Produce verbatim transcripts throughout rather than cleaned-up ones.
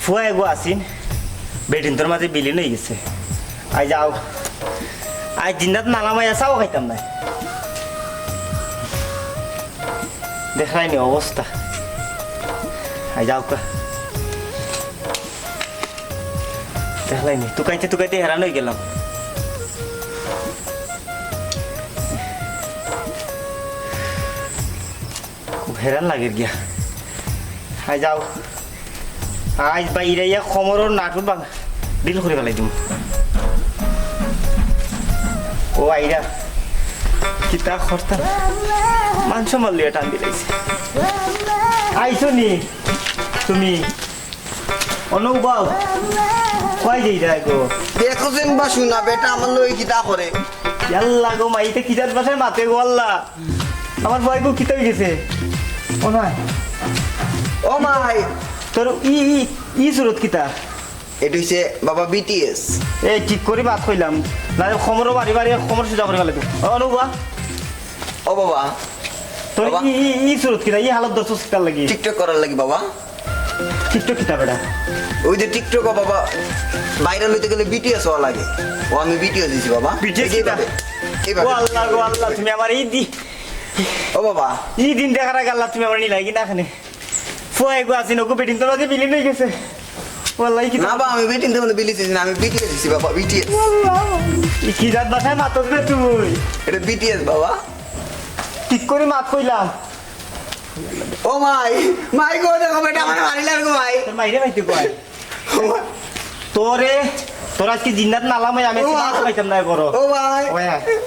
ফুয়া এগু আছিন, বেটিন্তর মাঝে বিলীন অই গেছে। আই যাও, আই জিন্দাত নালামাইয়া চাও খাইতাম না। দেখরায়নি অবস্থা। আই যাও কা। দেখলায়নি, তুকাইতে তুকাইতে হেরান অই গেলাম। খুব হেরান লাগের গিয়া। আই যাও। আইজ বাইরাইয়া কমরর নাটুর বাং-, ঢিল করি ফালাই দিমু। ও আইরা, কিতা করতা? মান সম্মান লইয়া টান দিলাইছে। আইছো নি তুমি? অনো উবাও। কই যাইরায় গো? দেখো যেন বা শুনা বেটা, আমার লগে কিতা করে। ইয়াল্লা গো মাই, ইতে কিতার ভাষায় মাতে গো আল্লা। আমার ফুয়াগু কিতা অই গেছে? ও মাই। ও মাই। তোর ই, ই, ই সুরত কিতা? এটা হইছে বাবা বিটিএস। এই ঠিক করি মাত কইলাম। না, কমরো বাড়ি বাড়ি কমর সুজা করি ফালাই দিমু। ও, অনুবা। ও বাবা। তোর বাবা। ই, ই, ই সুরত কিতা? ই হালত ধরছস কিতার লাগি? TikTok করার লাগি বাবা। TikTok কিতা বেটা? ওই যে TikTok ও বাবা, viral হইতে গেলে বিটিএস হওয়া লাগে। ও আমি বিটিএস দিছি বাবা। বিটিএস এই যে কিতা? এইভাবে, এইভাবে। ও আল্লাহ গো আল্লাহ, তুমি আমার ই দি-, ও বাবা। ই দিন দেখার আগে আল্লাহ তুমি আমার নিলাই কি না এখানে? ফুয়া এগু আছিন, ওগু বেটিন্তর মাঝে বিলীন অই গেছে। ও আল্লাহ, ই কিতা? না বাবা, আমি বেটিন্তর মাঝে বিলীন অইছি না, আমি বিটিএস দিছি বাবা, বিটিএস। ই কি জাত ভাষায় মাতস বে তুই? এটা বিটিএস বাবা। ঠিক করি মাত কইলাম। ও মাই, মাই গো, দেখো বেটা, আমার মারিলার গো মাই। তোর মাইরে মাইতে কয়। ও মাই। তোরে, তোর আজকে জিন্নাত নালাম, আমি ও আজকে মা। মাছ খাইতাম না, বড়। ও মাই। ও মাই।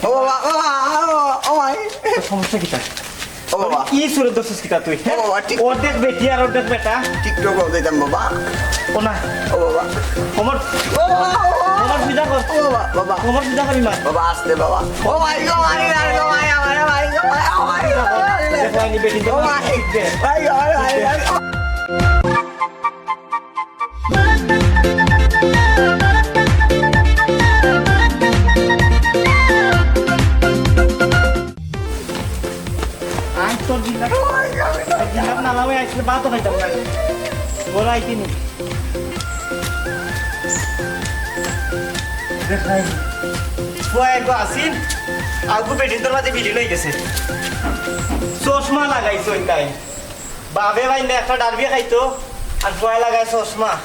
ও বাবা, ও মা, ও, ও মাই। তোর সমস্যা কিতা? ও বাবা। কি সুরত ধরছস কিতা তুই? ও বাবা, ঠিক। অর্ধেক বেটি আর অর্ধেক বেটা। TikTok ও দিতাম বাবা। ও না। ও বাবা। কমর, ও বাবা, ও বাবা। কমর সিধা কর। ও বাবা, বাবা। কমর সিধা কর ইমান। বাবা, আস্তে বাবা। ও মাই গো, মারি না গো, মাই, আমার মাই গো, মাই, ও মাই গো, মারি না। দেখো, আমি বেটি তো ও মাই। ঠিক দে। মাই গো, মাই, মাই, মাই। আজ তোর জিন্নাত, তোর জিন্নাত নালামে আইসলে ভাতও খাইতাম না। বড় আইতিনি। দেখাই। ফুয়া এগো আসিন, আগু বেটিন্তর মাঝে বিলীন অই গেছে। চশমা লাগাইছে ওই তাই। বাবে ভাই না একটা ডারবি খাইতো, আর ফুয়ায় লাগায় চশমা।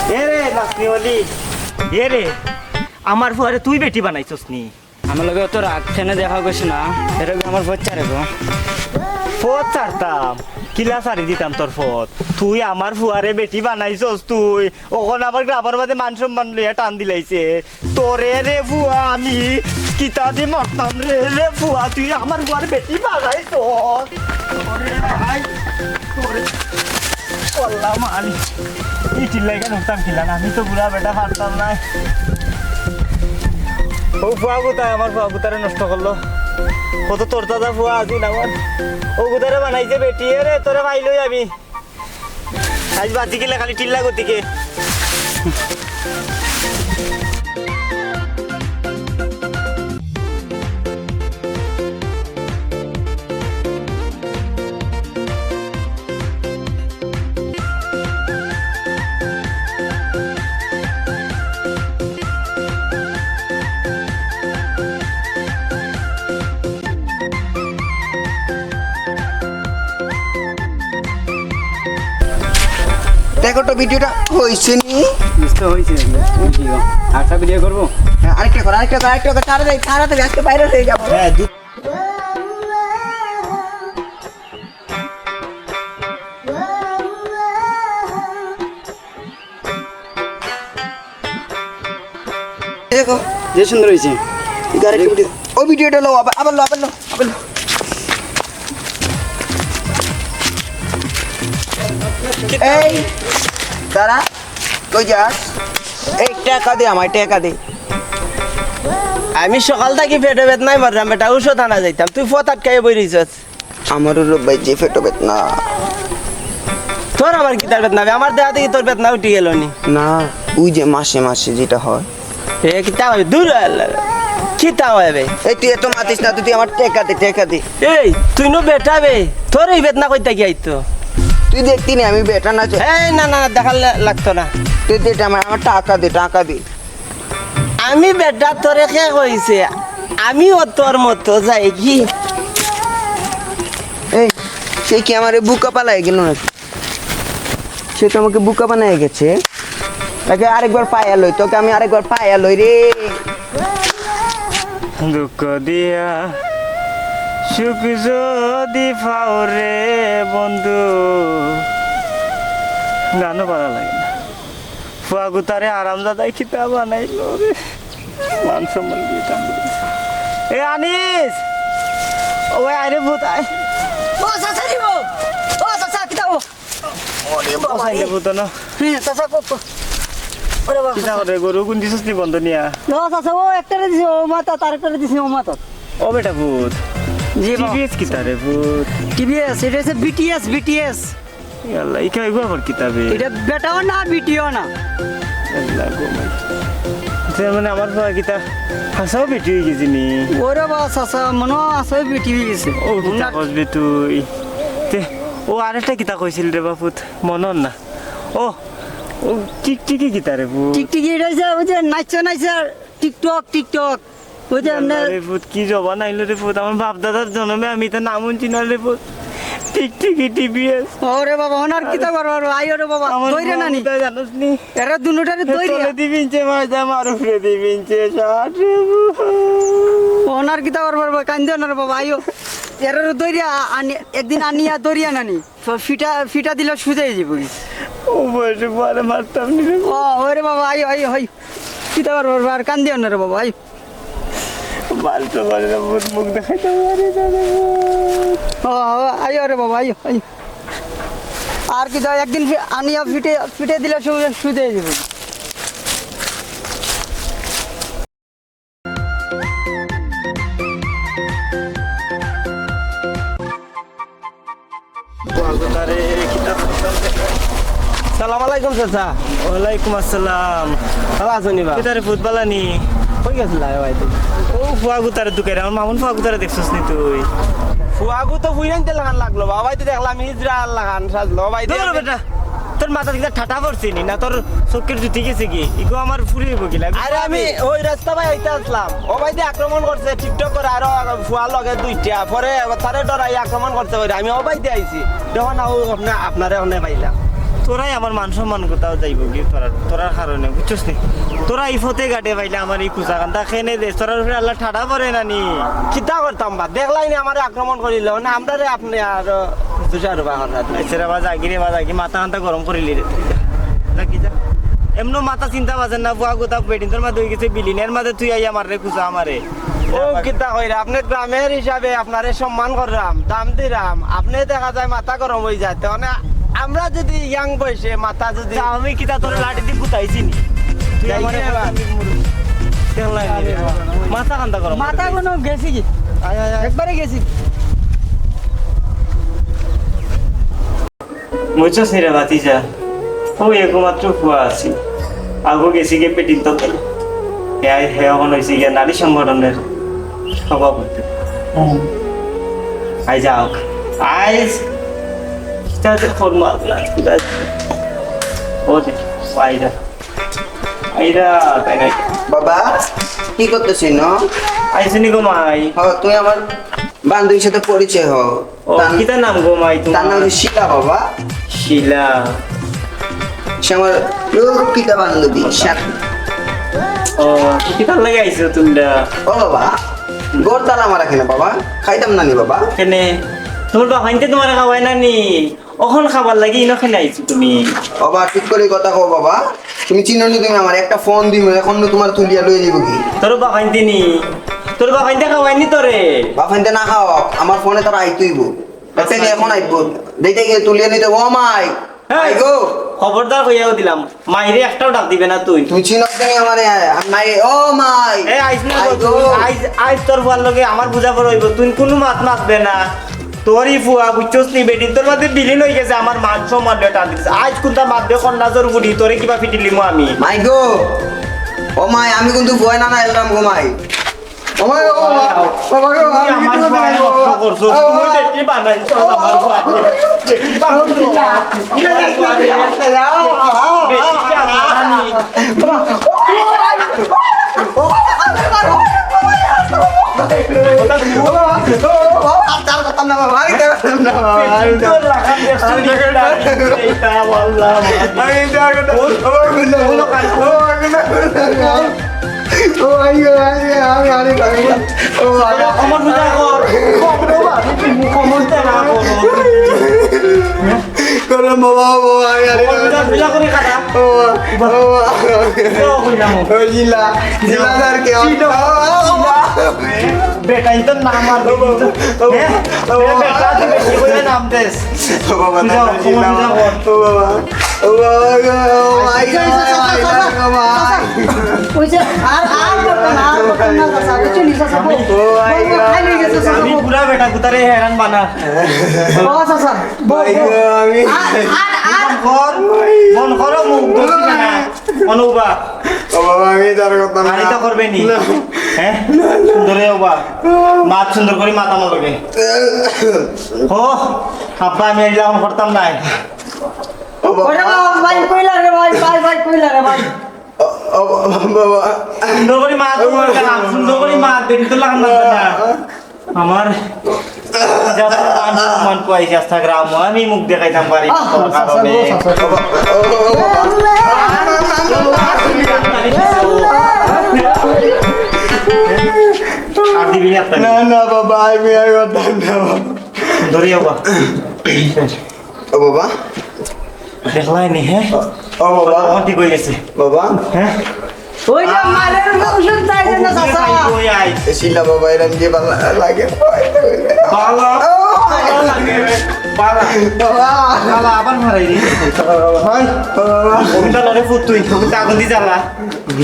এ রে, নাচনি অলি। এ রে, আমার ফুয়ারে তুই বেটি বানাইছস নি? আমার লগে অত রাগ কেনে দেখাইস না, এরকম আমার পথ ছাড়ে গো। পথ ছাড়তাম? কিলা ছাড়ি দিতাম তোর পথ? তুই আমার ফুয়ারে বেটি বানাইছস তুই, অখন আবার গ্রামর মাঝে মান সম্মান লইয়া টান দিলাইছে। তোরে রে ফুয়া আমি কিতা দি মারতাম রে, রে ফুয়া তুই আমার ফুয়ার বেটি বানাইছস। তোরে ভাই, তোরে। আল্লাহ মানি, ই চিল্লাই কেন উঠতাম কিলা না, আমি তো বুড়া বেটা পারতাম না। ও ফুয়া গুতায়, আমার ফুয়া গুতারে নষ্ট করলো। কত তোর দাদা ফুয়া আছিল আমার। ও গুতারে বানাইছে বেটি, এ রে, তোরে পাইলই আমি। আজ বাজি গেলে খালি টিল্লা গতিকে। দেখো তো ভিডিওটা হইছে নি? বুঝতে হইছে ভিডিও। আরেকটা ভিডিও করবো? হ্যাঁ, আরেকটা কর, আরেকটা কর, আরেকটা কর, তাড়াতাড়ি, তাড়াতাড়ি, আজকে বাইরে হয়ে যাবো। হ্যাঁ, দু- দেখো। যে সুন্দর হইছে। এই আরেকটা ভিডিও। ও ভিডিওটা লও, আবার, আবার লও, আবার লও, আবার লও। এই, দাঁড়া। ওই যা, এই টেকা দে আমায়, টেকা দে। আমি সকাল থাকি পেটো বেদনায় মররাম বেটা, ঔষধ আনা যাইতাম, তুই পথ আটকাইয়া বই রইছস। আমারও রে ভাই যে পেটো বেদনা। তোর আবার কিতার বেদনা বে? আমার দেহা থাকি তোর বেদনা উঠি গেল নি? না, ওই যে মাসে মাসে যেটা হয়। এ কিতা হয়? দূর হ আল্লাহ। কিতা হয় বে? এই তুই এত মাতিস না তো, তুই আমার টেকা দে, টেকা দে। এই, তুই নু বেটা বে, তোর এই বেদনা কই থাকি আইতো? তুই দেখতি নি আমি বেটা না? এই না, না, না, দেখা লা-, লাগতো না। তুই দে, আমার, আমার টাকা দে, টাকা দে। আমি বেটা, তোরে কে কইছে? আমিও তোর মতো যাই কি? এই, সে কি আমারে বুকা পালায় গেল নাকি? সে তো আমাকে বুকা বানায় গেছে। তাকে আরেকবার পায়া লই, তোকে আমি আরেকবার পায়া লই রে। দুঃখ দিয়া সুখ যদি পাও রে বন্ধু, গানও ভালা লাগে না। ফুয়াগুতারে হারামজাদায় কিতা বানাইলো রে। মান সম্মান দিয়ে টান দিছে। এ আনিস, ও ভাই, আরে ভূত আয়। ও চাচা রে গো, ও চাচা, কিতা ও? ওরে বাবা, ও সাইডে ভূত না। হ্যাঁ, চাচা, কো, কো। ওরে বাবা। কিতা করে গরু গুন দিছস নি বন্ধ নিয়া? না, চাচা, ও একটারে দিছে, ও মাথা, তার একটারে দিছে, ও মাথা। ও বেটা ভূত। জি বাবা। টিভিএস কিতা রে ভূত? টিভিএস, এটা হচ্ছে বিটিএস, বিটিএস। ইয়াল্লা, ইকা এগু আবার কিতা বে? এটা বেটাও না, বিটিও না। ইয়াল্লা গো মাই। তার মানে আমার ফুয়া কিতা হাছাউ বেটি অই গেছে নি? ওরে বাবা, চাচা, মনে হয় হাছাউ বেটি অই গেছে। ও, কিতা কস বে তুই? তে, ও আরেকটা কিতা কইছিল রে বাপুত, মনর না। ও, ও টিকটিকি কিতা রে ভূত? টিকটিকি এটা হচ্ছে ওই যে নাচছে, নাচছে, টিকটক, টিকটক। ওই যে ইয়াল্লা আপনার রে ভূত, কি জবান আইলো রে ভূত? আমার বাপ দাদার জন্মে আমি তো নাম শুনছি না রে ভূত। টিকটিকি টিভিএস। ওরে বাবা, ওনার কিতা করবো? আইও রে বাবা, আমার দৌড়ে নানি। জানোস নি? এরা দুটারে দৌড়ে। তলে দি বিনছে, মাঝে আমার উপরে দি বিনছে, ষাট রে ভূত। ওনার কিতা করবো? কান্দে ওনার বাবা, আইও। এরা দৌড়ে আ-, আনি-, একদিন আনিয়া দৌড়িয়া নানি। ফিটা, ফিটা দিলে সুজে যাইব কি? ও বয়সে পরে মারতাম নি রে। ও, ওরে বাবা, আইও, আইও, আইও। কিতা করবো? আর কান্দিও না রে বাবা, আইও। মারতে পারে না, মুখ দেখাইতে পারে না রে। ও, ও, আইও রে বাবা, আইও, আইও। আর কিতা, একদিন ফি-, আনিয়া ফিটে, ফিটে দিলে সু-, সুজে যাইব। সালাম আলাইকুম চাচা। ওয়ালাইকুম আসসালাম। ভালা আছো নি বা? কিতা রে ভূত, ভালা নি? কই গেছিলা ভাই তুমি? ও ফুয়াগুতারে দুকাইরে, আমার মামুন ফুয়াগুতারে দেখছস নি তুই? ফুয়াগু তো ফুইরাইনতে লাখান লাগলো, বাবাই তো দেখলাম হিজড়া লাখান সাজলো, বাবাই তো দূর বেটা। তোর মাথাত কিতা ঠাটা পড়ছে নি? না তোর চোখের জুতি গেছে কি? ইগো আমার ফুরি হইব কি লাগে? আরে আমি ওই রাস্তা বায় আইতে আসলাম, ও বায়দি আক্রমণ করছে, TikTok করে আরো ফুয়া লগে দুইটা, পরে তারে ডরাই আক্রমণ করছে কইরা, আমি ও বায়দি আইছি, যখন আও আপনা-, আপনারে অনে পাইলাম। তোরাই আমার মান সম্মান কোথাও যাইব কি তোরার, তোরার কারণে, বুঝছস নি? তোরা এই পথে ঘাটে পাইলে আমার এই কুচা কান্দা খেনে দে, তোরার উপরে আল্লাহ ঠাডা পড়ে না নি? কিতা করতাম বা, দেখলাই নি আমারে আক্রমণ করিল, না আমরারে আপনি আর দুষারোপ করার। আচ্ছা রে বাজা, কি রে বাজা, কি মাথা আন্তা গরম করিলি রে? যা কি যা। এমনও মাথা চিন্তা বাজেন না, ফুয়া গোতা বেটিন, তোর মাঝে হয়ে গেছে বিলীন, এর মাঝে তুই আইয়া মাররে, কুচা আমারে। ও, কিতা কইরা? আপনি গ্রামের হিসাবে আপনারে সম্মান করলাম, দাম দিলাম, আপনি দেখা যায় মাথা গরম হয়ে যায়। তো মানে আমরা যদি ইয়াং বয়সে মাথা যদি তা আমি কিতা তোর লাঠি দিয়ে গুতাইছি নি? তুই যাই আমারে রে বা। মাথা কান্দা গরম মাথা করে কোনো গেছি কি? আয়, আয়, আয়। একবারে গেছি। বুঝছস নি রে ভাতিজা? ও একমাত্র ফুয়া আছি। আগো গেছি গিয়া পেটিন তো। হে আই-, হে এখন হইছে গিয়া নারী সংগঠনের সভাপতি। হুম। আই যাও। আইজ কিতা যে ফরমাল না, কিতা যে। ও দে, আইরা। আইরা, তাই নাই। বাবা, কি করতেছিস ন? আইসনি গো মাই। হ, তুই আমার বান্ধবীর সাথে পরিচয় হ। ও, তার, কিতা নাম গো মাই তোমার? তার নাম হচ্ছে শিলা বাবা। শিলা। সে আমার প্রকৃত বান্ধবী। সে ও, কিতার লাগি আইছো তোমরা? ও বাবা, ঘর তালা মারা কেনে বাবা? খাইতাম না নি বাবা? কেনে? তোমার বাফাইন্তে তোমার খাওয়ায় না নি? অখন খাবার লাগি ইনো কেনে আইছো তুমি? বাবা, ঠিক করে কথা কও বাবা। তুমি চিনো নি তুমি আমার? একটা ফোন দিমু, এখন নু তোমার তুলিয়া লই যাইব কি? তোর বাফাইন্তে নি? তোর বাফাইন্তে খাওয়ায় নি তোরে? বাফাইন্তে না খাওয়া, আমার ফোনে তারা আইতইব। আচ্ছা। এখন আইব। দেখতে গিয়ে তুলিয়া নিতে, ও মাই। এই, আই গো। খবরদার কইয়াও দিলাম, মাইরে একটাও ডাক দিবে না তুই। তুই চিনস নি আমারে? আমি মাই, ও মাই। এ, আইস না গো, আই গো। তুই আইস, আইস তোর ফুয়ার লগে আমার বুঝা পড়া অইবো। তুই কুনু মাত মাতবে না। তোরই ফুয়া, বুঝছস নি বেটি? তোর মাঝে বিলীন অই গেছে, আমার মান সম্মান লইয়া টান দিছে। আইস কুনটা মাতবে কন্যা জোর বুড়ি, তোরে কিবা ফিটিলিমু আমি। মাই গো, ও মাই, আমি কিন্তু ফুয়া না, না এলাম গো মাই। ও মাই, ও মাই, ও মাই, ও মাই, তুই আমি আমার কিন্তু ফুয়া নষ্ট করছস। তুই দেখি বানাইছস আমার ফুয়া। দেখি বানাইছস। ও ভাই, ও ভাই, আমি আরে ভাই। ও ভাই। কমন বুঝা কর। কমন বুঝা না কর। করে বাবা, বাবা, আমি আরে কমন বুঝা, বুঝা করে কাটা। ও বাবা, ও বাবা। ও কইলাম। ও জিলা, জিলা স্যার কে? জিলা। বেটা, ইতো নাম আর ও বাবা, ও বাবা। হ্যাঁ? বেটা, তুই বেশি করে নাম দেস। ও বাবা, বুঝাও, তাড়াতাড়ি কমন জিলা। বুঝা কর। ও বাবা। ও বাবা গো, ও ভাই গো, আচ্ছা, আচ্ছা, আচ্ছা, আই লাভ গো ভাই। ওই যে আর, আর করতাম না, আর করতাম না, চাচা, বুঝছো নি, চাচা? বউ, ও ভাই বউ, গো। খাই নিয়ে গেছে, চাচা, আমি বউ। পুরা বেটা কুতারে হেরান বানা। ও, চাচা, বউ, ভাই বউ। গো, আমি আর, আর, আর। বন্ধ কর, বন্ধ করো মুখ, দোষী না। অনুবা। ও বাবা, আমি তার কথা না। আর এটা করবে নি? না। হ্যাঁ? সুন্দরে ওবা। মাত সুন্দর করে মাত আমার লগে। ও, আব্বা, আমি এগুলা এখন করতাম না। ও বাবা। ওরে বাবা, ভাই, কইলা রে ভাই, ভাই, ভাই, কইলা রে ভাই। ও, ও বাবা। সুন্দর করে মাত, তোমার কাছে, সুন্দর করে মাত, দেখি তো লাগাম না। আমার যত মান সম্মান পাইছি আস্তা গ্রাম, আমি মুখ দেখাইতাম পারি না আহ, তোর চাচা, কারণে। ও চাচা। ও বাবা। আর দিবি না, না, না, বাবা, আমি আর করতাম না, বাবা। ধরে যাও, বাবা। ও বাবা। দেখলাই নি, হ্যাঁ? ও বাবা। আমার ঠিক হয়ে গেছে। বাবা। হ্যাঁ? ওই যে মারের ঔষধ চাই না, চাচা। ওই আই। এ শিলা বাবা, এরম যে বালা লাগে। বালা। ও। বালা লাগে। বালা। বালা। বালা, আবার মারাই রে। ভাই। ও বাবা। ওটা লড়ে ফুট তুই, ওটা আগুন দি জ্বালা।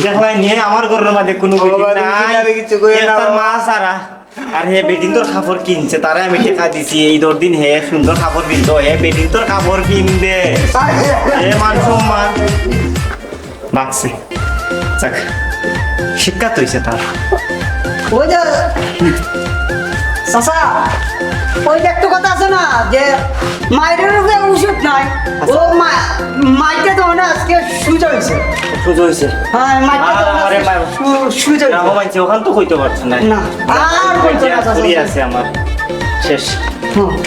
দেখলাই নি, আমার ঘরের মাঝে কোনো ও বাবা, বেটি নাই। আমি কিছু করি না, একটা বাবা। মা সারা। আর হে বেটিন্তর কাপড় কিনছে, তারে আমি টেকা দিছি, এই দশ দিন হে সুন্দর কাপড় পিনতো, হে বেটিন্তর কাপড় কিনবে। হে মান সম্মান। বাঁচছে। যাক, শিক্ষা তো হইছে তার। ওই যে, চাচা, ওই যে একটা কথা আছে না, যে মায়ের উপরে ঔষধ নাই, ও মা-, মাইকে তো না আজকে সুজা হইছে। সুজা হইছে। হ্যাঁ, মাইকে তো আর না আমারে মার- সু-, সুজা হইছে। রামো মানছে, ওখান তো কইতে পারছে না। না, আর কইতে না, চাচা। ঘুরি আছে আমার। শেষ। হুম।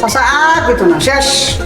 চাচা, আর কইতো না, শেষ।